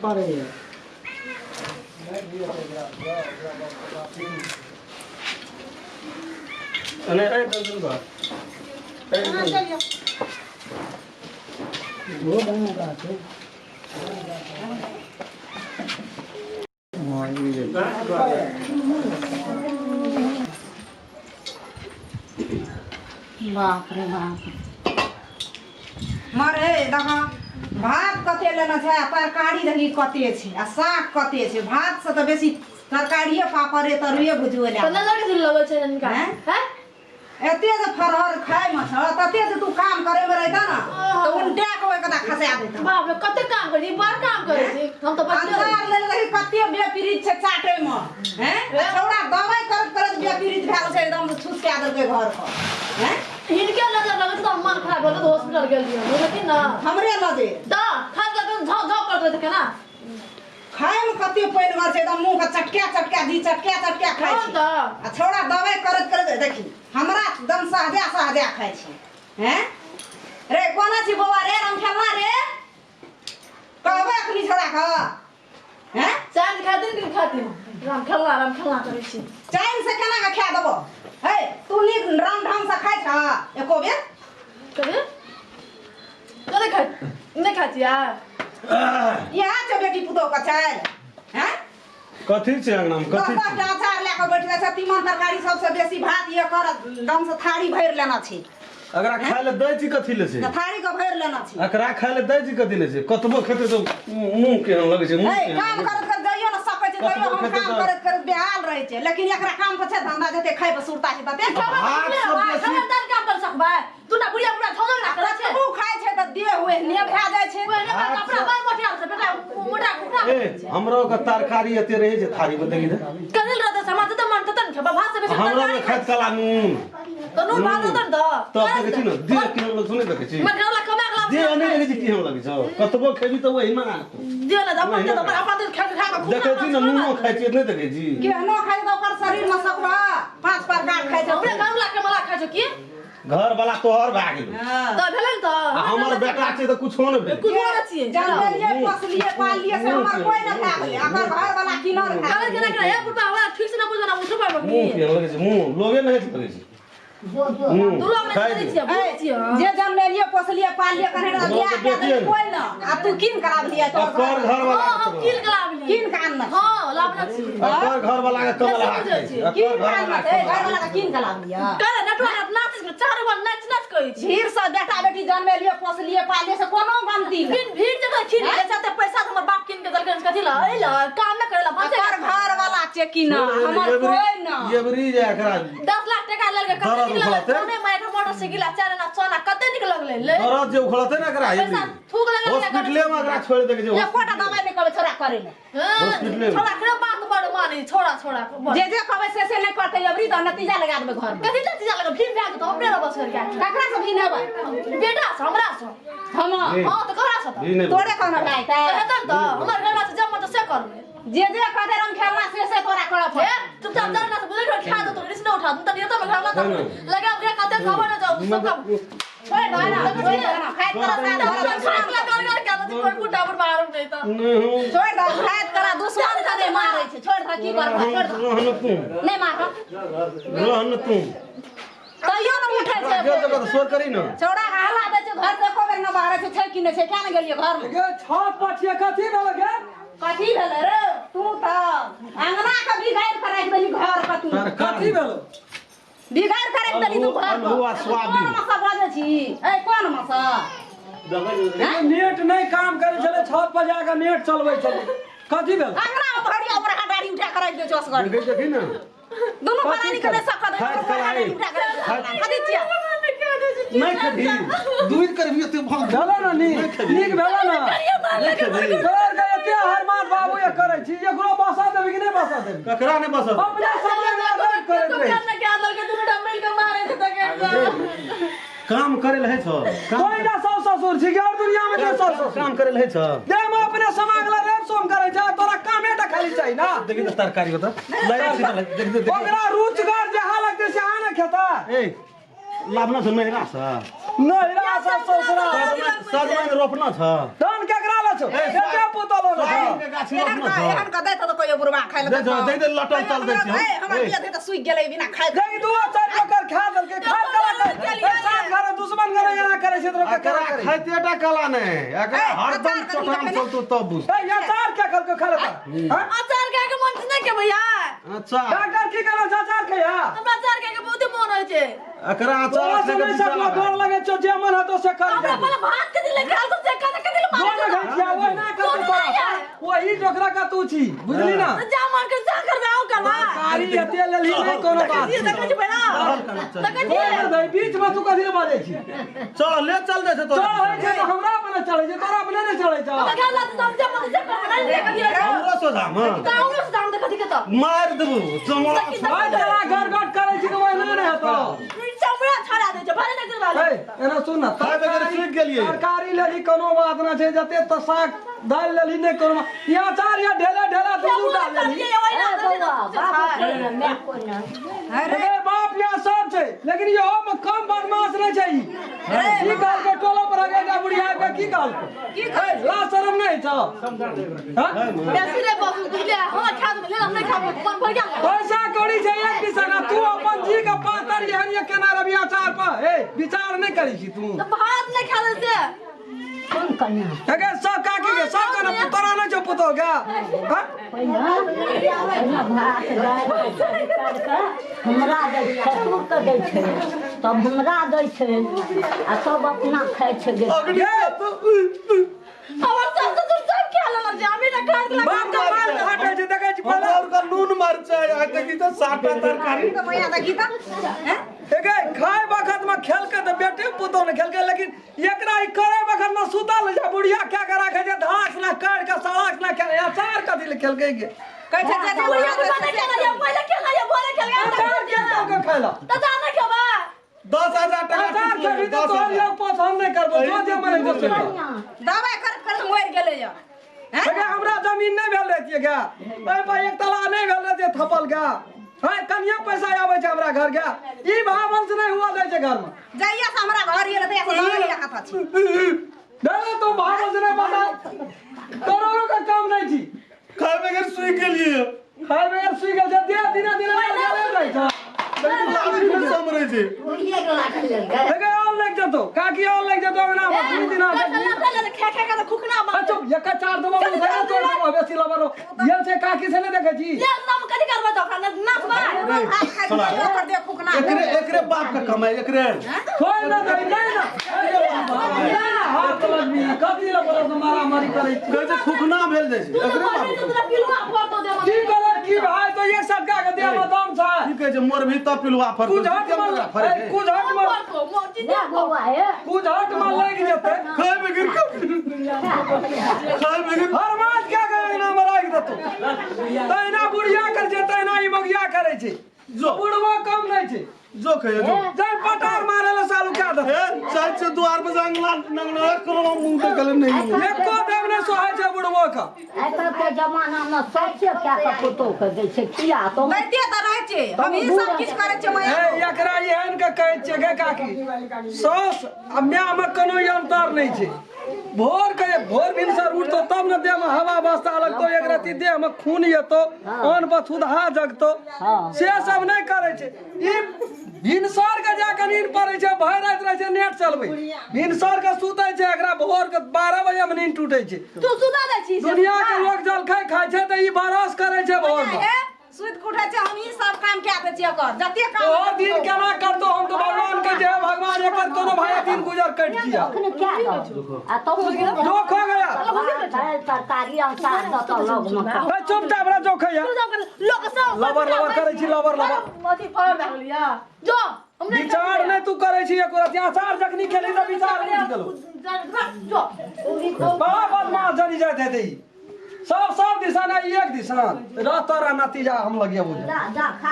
पड़ैए। अने ए दंदन बा ए दंदन। वो बना रहा थे। बाप रे बाप, मरे देख, भात कते लेना छै आ तरकारी देखी कते छै आ साग कते छै। भात से तऽ बेसी तरकारिये, पापड़े, तरुए, भुजुए लए। कतना लगे छै, लगै छै हिनका? हैं? हैं? एते जे फरहर खाय मे छ, तते जे तू काम करे मे रहिता न तऽ उल्टा के ओहि कता खसा देता। बाप रे, कते काम करै छी, बड़ काम करै छी हम तऽ बचले रही। अचार लेल देखी कते बेपीड़ित छै चाटे मे। हैं, छौड़ा दवाइ करैत करैत बेपीड़ित भए गेल छै, एकदम छुसका देलकै घर पर। हैं, हिनके नजर लगै छै तऽ मन खराब भऽ गेल तऽ हॉस्पिटल गेल रहियै, बुझलखिन न? हमरे नजर तऽ खा कऽ झोंक झोंक करैत रहै छै केना। खाय मे कते पानिगर छै, एकदम मुँह के चटका चटका दी, चटका चटका खाय हँ छै। तऽ आ छौड़ा दवाइ करैत करैत देखी हमरा एकदम सहजा सहजा खाय छै। हैं रे, कोना छी बौआ रे? राम खेलना रे, कहबै अखनी छौड़ा के? हैं, चैन खातिर कि खातिर राम खेलना, राम खेलना करै छी। चैन से केना के खा देबो? हे, तू नीक राम ढंग से खाय छ एको बेर? कभी कते खाइ नहि खाइ छियै। इएह छै बेटी पुतोह के चालि? हैं, कथी छै अंगना मे? दस कथी दस छै? टा अचार लए कऽ बैठ जाइ छै, तीमन तरकारी सबसे बेसी भात ये कर दम से थारी भरि लेना छै। एकरा खाय ले दै छी कथी ले छै? तऽ थारी के भरि लेना छै। एकरा खाय ले दै छी कथी ले छै? कतबो खेतै तऽ मुँह केहन लगै छै, मुँह हे, केहन काम लगै छै। करैत करैत जाइयो ने सकै छै, तैयो कतबो हम खेतै काम तऽ- करैत करैत बेहाल रहै छै, लेकिन एकरा काम पर छै धंधा, जते खाइ पर सुरता छै तते। भात सब बेसी खबरदार काम कर सकबै तू ना, बुढ़िया बुढ़िया झोंझ ना करै छै। कतबो खाइ छै तऽ देह ओहने भए जाइ छै। ओहने भात कपड़ा सब- बड़ मोटियाल छै बेटा, मोटा कुकरा। ए, हमरो के तरकारी एते रहै छै थारी मे, देखी तऽ। कदिल रहतै समाज तऽ मन तऽ ने खेबै भात से बेसी हमरो तरकारी के खाइत कला नून तऽ नून भात होतै ने तऽ तब देखै छी ने देह केहन लग छै, नहि देखै छी? मगर घरवला कमा के लाबै। देह नहि देखै छी केहन लगै छौ? कतबो खेबी तऽ ओहिना। दियो ने तऽ अपन दे, तऽ अपन दे, खा खा कऽ खूब। देखै छी ने, नूनो खाइ छियै, नहि देखै छी? केहनो खाइ छै तऽ ओकर शरीर मे सकबा पांच प्रकार खाइ छै। हमरे घरवला कमला खाइ छौ की? घर वाला तोहर भए गेल। हँ। तऽ भेलै ने तऽ आ हमर बेटा छै तऽ कुछो नहि भेलै। कुछो नहि छियै। जनमेलियै, पोसलियै, पाललियै, से हमर कोइ नहि भए गेलै, एकर घर वाला किनर भए कहै गेलै। केना केना हे बुढ़बा, हमरा ठीक से ना बुझल ना उठो पारबो। मुँह केहन लगै छै, मुँह लोगे नहि लगै छै मुँह। तू लोग खाइ नहि दे। छियै, बुझै छियै। जे जनमेलियै, पोसलियै, पाललियै, कन्हे हमरो बियाह के कए बेटिये देलियै ने। कोइ न, आ तू कीन कऽ लाबलियै तोहर अकर घर वाला हँ, हम कीन के लाबलियै। कीन कऽ आनने? हँ, लाबने छी। अकर घर वाला के कमला बुझै खाइ छियै। छै। कीन अकर कऽ घर आनने वाला छै? घर वाला के कीन कऽ लाबलियै? करे नटुआ नाच चारू बार नाच नाच करै छी। भीड़ से बेटा बेटी जनमेलियै, पोसलियै, पाललियै, से कोनो गलती नहि। बिन भीड़ जगह खीर के छै, पैसा तऽ हमर बाप कीन के देलकै कथी ला? एहि ला काम नहि करै ला भनसे। अकर घर वाला छै कि न, हमर कोइ न। एबरी जे एकरा 10 लाख टका लेलकै, कते दरद नीक लगलै। उखड़तै। सोने माय के मोटरसाइकिल आ चार आना सोना कते नीक लगलै ले। दरद जे उखड़तै ने एकरा पैसा एबरी थूक लगल। हॉस्पिटले मे एकरा छोड़ि देके छै। एकोटा दवाइ नहि कहबै छोड़ा करे ले। हॉस्पिटले मे। छोड़ा के बात बड़ मानी, छोड़ा छोड़ा बड़। जे जे कहबै से से नहि करतै अबरी तऽ नतीजा लगा देबै घर मे। कथी नतीजा लगा? भीड़ भए जेतौ, अपने रहबस करके। ककरा से भी नेबै? बेटा से, हमरा से। हम? नहीं। हँ तऽ ककरा से तऽ? ई नहि। तोरे कहना भए तऽ जेतै। हेतै ने तऽ हमर घरवला से जब मन तऽ से करबै। जे जे कहतै रंग खेलना से से तोरा करऽ हे पड़तै। चुपचाप जा ना, बुझै खा देतौ, रिस नहि उठा तऽ नियत में घरवला तऽ लगा के कते खबर न जाउ सब काम। छोड़ि दे ना, छोड़ि दे ना, खाइत तोरा साथ घर दुश्मन खाइत कर कर के कोई बुढ़ा बुढ़ मारू नहीं तऽ। नहीं हम छोड़ि दे, खाइत तोरा दुश्मन के नहि मारै छै। छोड़ि दे, की करबै? छोड़ि दे। रहन तू। नहि मारब। रहन तू। तैयो ने उठै छै। गेल जगह तऽ शोर करी ने। छौड़ा के हल्ला दै छै, घर से एको बेर नहि बाहरै छै। छै कि नहि छै? किया ने गेलियै घर मे? गे, छत पर छियै, कथी भेल गे? कथी भेलै रे? तू तऽ अंगना के बिगाड़ि के राखि देली, घर के तू कथी भेल? बिगाड़ि के राखि देली तू घर के। अल्हुआ सोयाबीन। कोन मसा बजै छी? ए, कोन मसा? नेट नहि काम करै छलै, छत पर जाके नेट चलबै छलै। कथी भेल? अंगना मे भरिया ऊपर डाढ़ी उठा के राखि दै छौ असगर। देखी, देखी ने। दुनू प्राणी के नहि सकत। खाइत कलाई। उठा के राखि दै छौ। कथी छियै? नहि खेबही? दूर करबी एते भऽ भेलो ने नीक नीक भेलो ने? नहि खेबही? तोर के एते हरमात बाबू ये करै छी, एकरो बसा देबी कि नहि बसा देबी? ककरा नहि बसत? अपने सब लग करैत रहै दुकान के आदर के दुनू मिल के मारे छै तऽ काम करे लए छौ? कोई ना सास ससुर छी और दुनिया में के सास ससुर काम करे लए छौ? देह में अपने समाग ला रेप सोम करे छै, तोरा कामे टा खाली चाही ना। देखी तऽ तरकारी बता लै छी तऽ देख देख। ओकरा रुचगर जहाँ लगतै से आ ने खेता। ए, लाबना छ नैहरा से? नैहरा से ससुरा। सजमनि रोपना छ? धन केकरा ले छौ? एते पुतलो ने छौ। गाछी एहन रोपने का छौ एहन का दैत तऽ कहियो बुढ़बा खाइ दै छौ, दै दे, लटल चल दै छियौ। हमर ए। बिया दे तऽ सुखि गेलै बिना खाइ देख दू चारि टोकर खा देलकै खा देलकै सात घर दुश्मन घर एना करै छै तऽ एकरा केना करै खाइते टा कला नहि एकरा ए, हरदम अचार कथी चोटान लऽ चलतो तब बुझ ए अचार क्या कहलकै खा लेता हाँ? अचार खाय के मन नहि के भैया अच्छा डॉक्टर की कहलक छै अचार खैया हमरा अचार खाय के बहुते मन होइ छै एकरा अचार तोरा से खाय के नहीं सकलो विचार डर लगे छौ जे मन हेतो से कर हमरा पहिले भात के दिले खाल तो से के दिले जो मारे न खाइ छियै ओहि ना करतौ तोरा तोरा नहीं वही जोकरा का तू छी बुझली ना जा मन के जा करबे आउ करबा कारी एते लेलही नहीं कोनो बात देखै छै। छी भैया देखै कोइ छी नहि भाई, बीच में तू कथी लए बाजै छी चल ले चल जाइ छै तोरा चढ़ होइ छै तऽ हमरा अपने चढ़ै छै तोरा अपने नहि चढ़ै छौ हमरा खाल तो सब जे मन से करबे नहीं देखै छी हमरो सोझामे तऽ हमरो से दाम देखै छी के तऽ मारि देबू चमड़ा भाई तोरा घर घट करै छी तऽ ओहिना नहि हेतौ चमड़ा छड़ा दै छै भरे नहि दिलवा ए, एना सुन ना खाय बगैर सुति गेलियै। तरकारी लेली कोनो बात ना छै जते तऽ साग दालि लेली नहि कोनो बात। ई अचार या ढेला ढेला दू दू टा लेली अरे बाप या सब छै लेकिन इहो में कम बदमाश नहि छै ई की कहलकै टोलो पर अगे जा बुढ़िया के की कहलकै की ला शरम नहि छौ हाँ? बेसी रे बाबू बुझलियै हमरा खा देबै ले हम नहि खाबो मन भर गेल पैसा कौड़ी छै एक दिशा ना तू अपन जी के पातर एहन ये केना रवि अचार पर ए विचार नहि करै छी तू तऽ भात नहि खा लै से कोन कन्या अगे सब काकी के सब केना तोरा नहि छौ पुतोह के हाँ? पहिने भात दालि कऽ हमरा दै छै ससुरके दै छै तब हमरा दै छै आ सब अपना खाइ छै गे गे, हमर सास ससुर सब खा लेलक जे हमी नहि खाइ देलक बाप के माल घाटै छै देखै छी हमरा पहिले और का नून मरचाइ आ देखी तऽ सातटा तरकारी तऽ मैया देखी तऽ हैं? एगे खाय वखत में खेलके तऽ बेटे पुतोह ने खेलके लेकिन एकरा ई करे वखत में सुतल छै बुढ़िया क्या के राखे छै धास ना काट के सड़क ना के अचार कथी ले खेलके गे कहै छै जे जे बुढ़िया बुढ़िया के नहि खेला ये पहिले खेला ये भोरे खेल अचार के के खाइला तऽ जा नहि खेबा 10,000 टका अचार खेबी तऽ तोहर लोग पसंद नहि करबो जो जे मन हेतौ से कर। दबाइ करैत करैत मरि गेलै यऽ हैं? एगे हमरा जमीन नहि भेल रहतियै गे ओहि पर एक तला नहि भेल रहतियै थपल गे है कनियो पैसा आबै छै हमरा घर गे ई भावंश नहि हुआ दै छै घर में जहिया से हमरा घर गेल तहिया से दबाइ हाथ अछि नहीं तू भावंश नहीं पता करोड़ों का काम नहीं छी खाय बगैर सुति गेलियै खाय बगैर सुइ गेल छै दे दिना दिना गेले रहै छै आदमी समरै छै एगे और लागि जेतौ काकी और लागि जेतौ अंगना में दू दिना खा खा के तऽ खुखना आ चुप एक चार देबो मुँह तोड़ देबो बेसी लबर ये छै काकी से नहि देखै छी ले नाम कथी करबै तऽ ओकरा नाचबै भात खाइ छै ओकर देह खुखना एकरे एकरे बाप के कमाई एकरे छोड़ ना दे नहीं ना अरे हाथ लगबी कथी लए बोलो तो मारामारी करै छी कहै छै खुखना भेल जाइ छै तू एकरे बाप तऽ तोरा पिलुआ फोड़ दो देबो की करे की भाई तो एक सटका के देह में दम छै की कहै छै मोर भी तब पिलुआ फर कुझट में ए, कुझट में फोड़ दो मोर ले बौआ हे कुझट में लागि जेतै खाय बगैर खाय बगैर फरमाज क्या के अंगना में राखि देतौ तहिना बुढ़िया करै छै तहिना ई मगिया करै छै जो बुढ़बो कम नहि छै जो खैयो जो जाय पटार मारे ला सालू क्या देतौ ए चाहे छै द्वार पर अंगना नंगना कोनो मुंह के गले नहीं एको देव नहि सोहाय छै बुढ़बो के आइ काल्हिके जमानामे सबसे कए कऽ पुतोहके दै छै किया तऽ दैते तऽ रहै छै हम ई सब किछु करै छियै मैया ए एकरा एहन के कहै छियै गे काकी साउस आ माय में कोनो अंतर नहि छै भोर के भोर भिनसर उठतो तब ने देह में हवा बस्ता लगतो एक रत्ती देह में खून एतो अन्न पर छुदहा जगतो से सब नहि करै छै ई भिनसर के जाके नींद पड़ै छै भरि राति रहै छै नेट चलबै भिनसर के सुतै छै एकरा भोर के 12 बजे में नींद टूटै छै तू सुता दै छी दुनिया के लोग जलखै खाइ छै तऽ ई बरस करै छै भोर में हे सुति कऽ उठै छै हम ई सब काम कए दै छियै ओकर जते काम तोहर दिन केना करतो हम तो भगवान के जय भगवान एकर कोनो भाई दिन गुजर कट जिया अखन क्या दो आ तो जोख हो गया दालि तरकारी अचार दऽ तऽ लगमे खा ए, चुपचाप रह जोख है तू जा कर लोक सब लबर लबर करै छी लबर लबर अथी फड़ भए गेलिया जो हम नहि विचार नहि तू करै छी एको रति अचार जखनी खेली तऽ विचार उठि गेलो जो बड़ा बदमाश जरी जाइत हेतै ई। सब सब दिशा ने एक दिशा रह तोरा नतीजा हम लगिया बुझ जा जा खा।